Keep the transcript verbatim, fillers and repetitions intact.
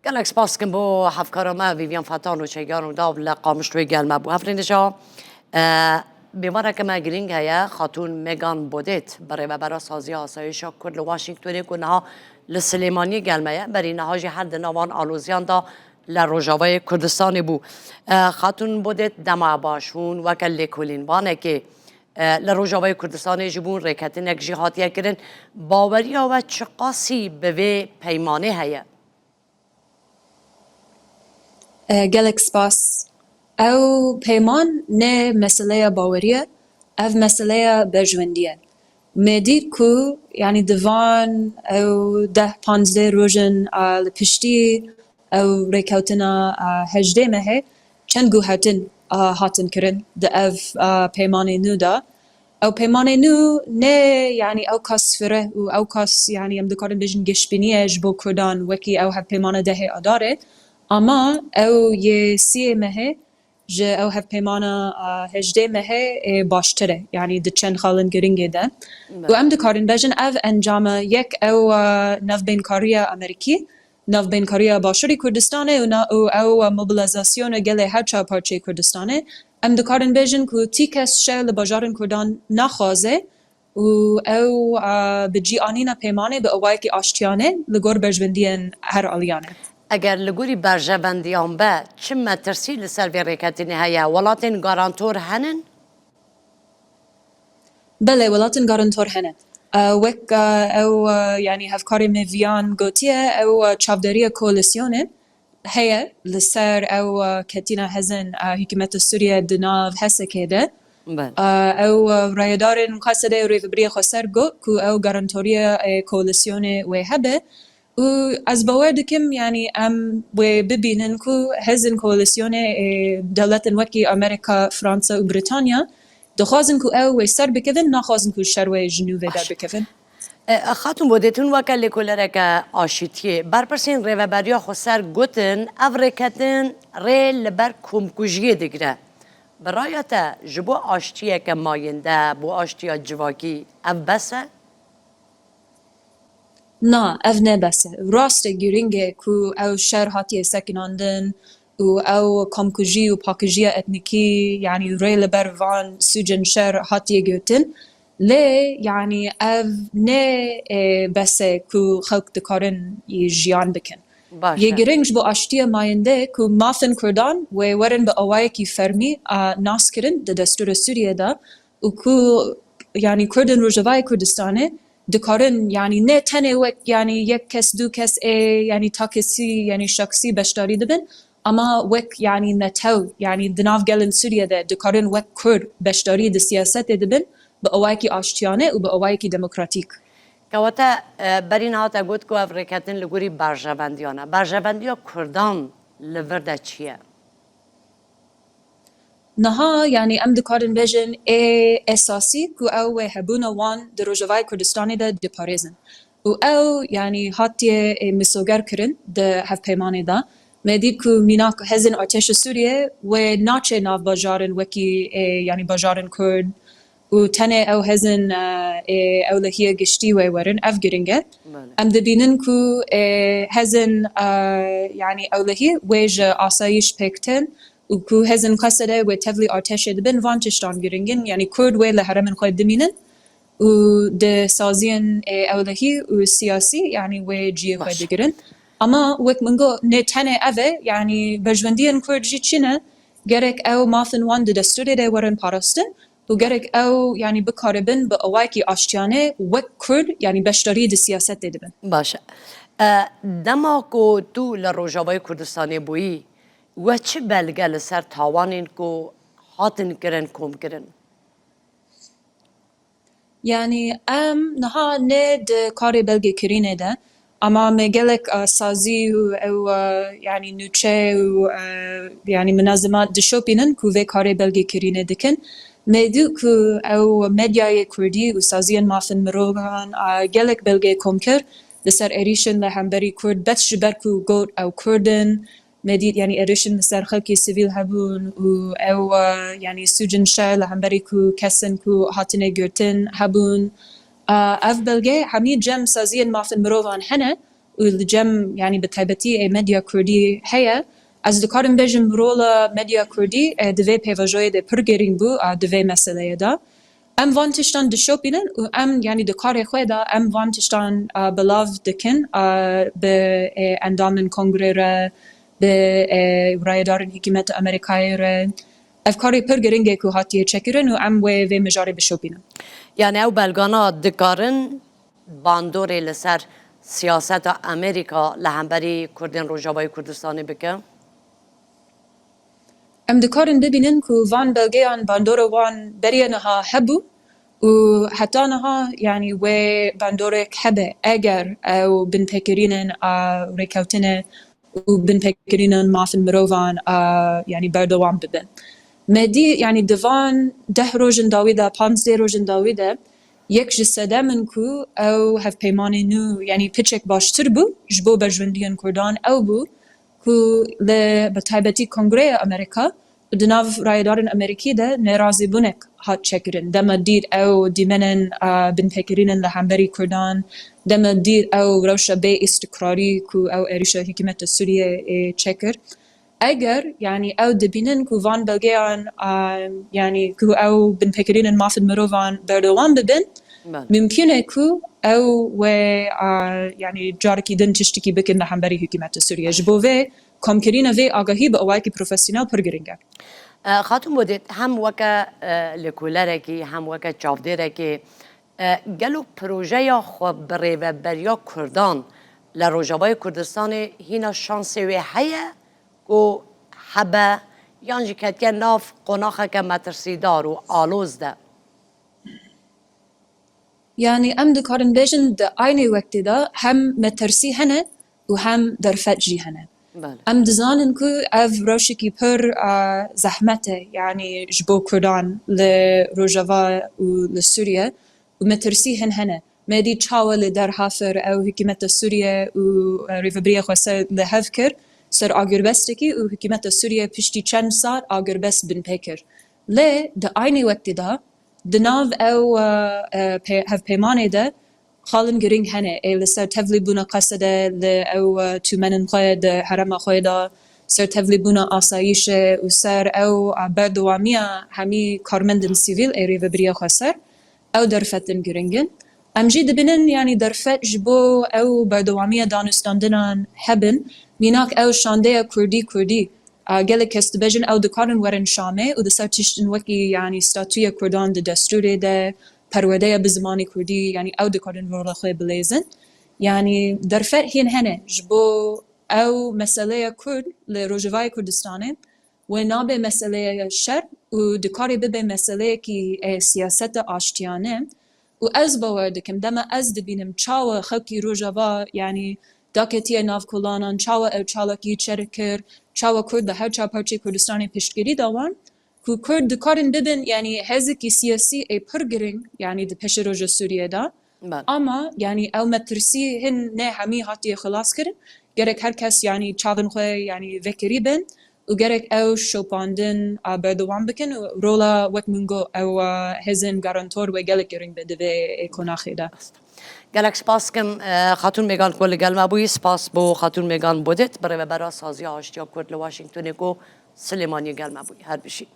Gelek spas dikim bo hevkara me Vivian Fetan û Çegan û Dav li Qamişloyê gel me bû. Hevlênêja, e, bêvareke me girîng heye, Xatûn Megan Bodet, bi rêvebera Saziya Asayişa Kurd li Washingtonê ku niha li Silêmaniyê gel me ye, berî niha jî her di navan aloziyan de li Rojavayê Kurdistanê bû. E, Xatûn Bodet, dema baş, hûn weke lêkolînvanekê, e, li Rojavayê Kurdistanê ji bo rêketinek jî hatiye kirin. Baweriya we çiqasî bi vê peymanê heye? E, gelek spas. Ew peyman ne meseleya bawerî ye, ev meseleya berjwendî ye. Me dît ku, yanî di van ew deh panzdeh rojên, a, li piştî ew rêkewtina, a, hejdê mehê çend guhertin, a, hatin kirin di ev, a, peymanê nû de. Ew peymanê nû ne, yanî ew kas fireh û ew kas, yanî em dikarin bêjin geşbînî ye ji bo Kurdan, wekî ew hevpeymana dehê Adarê, ama ew yê siyê mehê ji ew hevpeymana, a, hejdê mehê, ê, baştir e, yanî di çend xalên giringê de. Û em dikarin bêjin ev encam e, yek ew, a, navbeynkariya Amerîkî, navbeynkariya Başûrê Kurdistanê û na-, û ew mobilizasyona gelê her çar parçeyê Kurdistanê, em dikarin bêjin ku tî kes şer li bajarên Kurdan naxwaze û ew, a, bi cî anîna peymanê bi awayekî aştiyane li gor berjwendiyên her aliyan e. Eger li gorî berjevendiyan be, çi metirsî li ser vê rêketinê heye? Welatên garantor henin? Belê, welatên garantor hene. E, wek, e, ew, e, yanî hevkarê me Viyan gotiye, ew, e, çavderiya koalîsyonê heye li ser ew, e, ketîna hezin, e, hikûmeta Sûriye di nav Hesekê de. Belê. E, ew, e, rayedarên Qesedê û rêvebiriyê xweser got ku ew garantoriya, e, koalîsyonê wê hebe. Û ez bawer dikim, yanî em wê bibînin ku hezin koalîsyonê, ê, dewletên wekî Amerîka, Fransa û Brîtanya dixwazin ku ew wê ser bikevin, naxwazin ku şer wê ji nû vê derbikevin. E, Xatûn Bodêt, hûn weke lêkolereke aşîtiyê, berpirsên Rêveberiya Xweser gotin, ev rêketin rê li ber komkujiyê digire. Bi raya te, ji bo aştiyeke mayînde, bo aştiya civakî, ev bes e? Na, ev ne bes e. Rast e, girîng e ku ew şer hatiye sekinandin û ew komkujî û pakijiya etnîkî, yanî rê li ber van sûcên şer hatiye girtin. Lê, yanî ev ne, e, bes e ku xelk dikarin jiyan bikin. Baş e. Yê girîng ji bo aştiya mayînde ku mafên Kurdan wê werin bi awayekî fermî, a, naskirin di destûra Sûriyê de û ku, yanî Kurdên Rojavayê Kurdistanê dikarin, yanî ne tenê wek, yanî yek kes, du kes ê, yanî takesî, yanî şexsî beşdarî dibin, ama wek, yanî netew, yanî di nav gelên Sûriyê de dikarin wek Kurd beşdarî di siyasetê dibin, bi awayekî aştiyane û bi awayekî demokratîk. Kewete, e, berî niha te got ku ev rêketin li gorî berjevendiyan e. Berjevendiya Kurdan li vir de çi ye? Niha, yanî em dikarin bêjin ê esasî ku ew wê hebûna wan di Rojavayê Kurdistanê de diparêzin. Û ew, yanî hatiye, ê, misoger kirin di hevpeymanê de. Me dît ku mînak hezin artêşa Sûriyê wê naçe nav bajarin wekî, ê, yanî bajarên Kurd û tenê ew hezin, e, ê, ewlehiya giştî wê werin, ev girîng e. Belê. Em dibînin ku, ê, hezin, e, yanî ewlehî wê ji asayîş pêk tên û ku hezin Qesede wê tevlî artêşê dibin, van tiştan girîng in. Yanî Kurd wê li herêmên xwe dimînin û di saziyên, ê, ewlehî û siyasî, yanî wê cihê xwe Baş. digirin. Ama wek min got, ne tenê ev e, yanî berjwendiyên Kurd jî çi ne? Gerek ew mafên wan di destûrê de werin parastin û gerek ew, yanî bikaribin bi awayekî aştiyane wek Kurd, yanî beşdarî di siyasetê dibin. Baş e. E, dema ku tu li Rojavayê Kurdistanê bûyî, we çi belge li ser tawanên ku hatin kirin kom kirin? Yanî em niha ne di karê belgekirînê de, ama me gelek, e, sazî û ew, e, yanî nûçe û, e, yanî minazimat dişopînin ku vê karê belgekirînê dikin. Me dî ku ew medyayê kurdî û saziyên mafên mirovan, e, gelek belgê kom kir li ser êrîşên li hemberî Kurd, bes ji ber ku got ew Kurd in, Me dît, yanî êrişên li ser xelkê sivîl hebûn û ew, e, yanî sûcên şer li hemberî ku kesên ku hatine girtin hebûn. E, ev belge hemî cem saziyên mafên mirovan hene, û li cem, yanî bi taybetî ê medya kurdî heye. Ez dikarim bêjim, rola medya kurdî, e, di vê pêvajoyê de pir girîng bû, a, di vê meseleyê de. Em van tiştan dişopînin û em, yanî di karê xwe de em van tiştan, a, belav dikin, a, bi, e, endamên kongrê re, bi, e, rayedarên hikûmeta Amerîkayê re. Ev karê pir giring e ku hatiye çêkirin û em wê vê mijarê bişopînin. Yani ew belgana dikarin bandorê li ser siyaseta Amerîka li hemberî Kurdên Rojavayê Kurdistanê bike? Em dikarin bibînin ku van belgeyan, bandora wan beriye niha hebû û heta niha, yanî wê bandorek hebe, eger ew binpêkirînên, a, rêkewtine û binpêkirînên mafên mirovan, a, yanî berdewam bibin. Me dî, yanî di van deh rojên dawî de, panzdeh rojên dawî de, yek ji sedem in ku ew hevpeymanê nû, yanî piçek baştir bû ji bo berjewendiyên Kurdan, ew bû ku li, bi taybetî Kongreya Amerîka û di nav rayedarên Amerîkî de nerazîbûnek hat çêkirin. Dema dît ew dîmenên, a, binpêkirîn in li hemberî Kurdan, dema dît ew rewşa bê îstikrarî ku ew êrîşa hikûmeta Sûriyê ê çêkir. Eger, yanî ew dibînin ku van belgeyan, a, yanî ku ew binpêkirînên mafên mirovan berdewam bibin, Belê. mimkûn e ku ew wê, a, yanî carekî din tiştekî bikin li hemberî hikûmeta Sûriyê. Ji bo vê komkirîna vê agahî bi awayekî profesyonel pir giring e. E, Xatûn Bodêt, hem weke, e, lêkolerekî, hem weke çavdêrekê, e, gelo projeya xwe bi rêveberiya Kurdan li Rojavayê Kurdistanê hîna şansê wê heye ku hebe yan jî ketiye nav qonaxeke metirsîdar û aloz de? Yanî em dikarin bêjin di aynê wextê de hem metirsî hene û hem derfet jî hene. Belê. Em dizanin ku ev rewşekî pir, a, zehmet e, yanî ji bo Kurdan li Rojava û li Sûriye û metirsî hin hene. Me dî çawa li derhafir ew hikûmeta Sûriye û, e, Rêveberiya Xweser li hev kir ser agirbestekî û hikûmeta Sûriye piştî çend sal agirbest binpê kir. Lê di aynê wextê de di nav ew, e, e, pê-, hevpeymanê de xalên girîng hene. Ê li ser tevlîbûna Qesede li ew, e, tûmenên xwe di herêma xwe de, ser tevlîbûna asayîşê û ser ew, e, berdewamiya hemî karmendên sivîl ê Rêveberiya Xweser, ew derfetên giring in. Em jî dibînin, yanî derfet ji bo ew berdewamiya danûstandinan hebin. Mînak ew şandeya Kurdî Kurdî, a, gelek kes dibêjin ew dikarin werin Şamê û di ser tiştin wekî, yanî statûya Kurdan di destûrê de, perwerdeya bi zimanê Kurdî, yanî ew dikarin rola xwe bilêzin. Yanî derfet hîn hene ji bo ew meseleya Kurd li Rojavayê Kurdistanê wê nabe meseleya şer û dikarê bibe meseleyekî, e, siyaseta aştiyane. Û ez bawer dikim, dema ez dibînim çawa xelkî Rojava, yanî daketiye nav kolanan, çawa ew çalakî çêkir, çawa Kurd li her çar parçeyê Kurdistanê piştgirî da wan, ku Kurd dikarin bibin, yanî hêzekî siyasî ê pir giring, yanî di pêşeroja Sûriyê de. Belê. Ama, yanî ew metirsî hin ne hemî hatiye xilas kirin. Gerek her kes, yanî çavên xwe, yanî vekirî bin û gerek ew şopandin, a, berdewam bikin û rola, wek min got, ew, a, hêzên garantor wê gelek giring be di vê, e, qonaxê de. Gelek spas dikim, e, Xatûn Mêgan ku li gel me bûyî. Spas bo Xatûn Mêgan Bodêt, birêvebera Saziya Aştiya Kurd li Washingtonê ku Silêmaniyê gel me bûyî. Her bijî.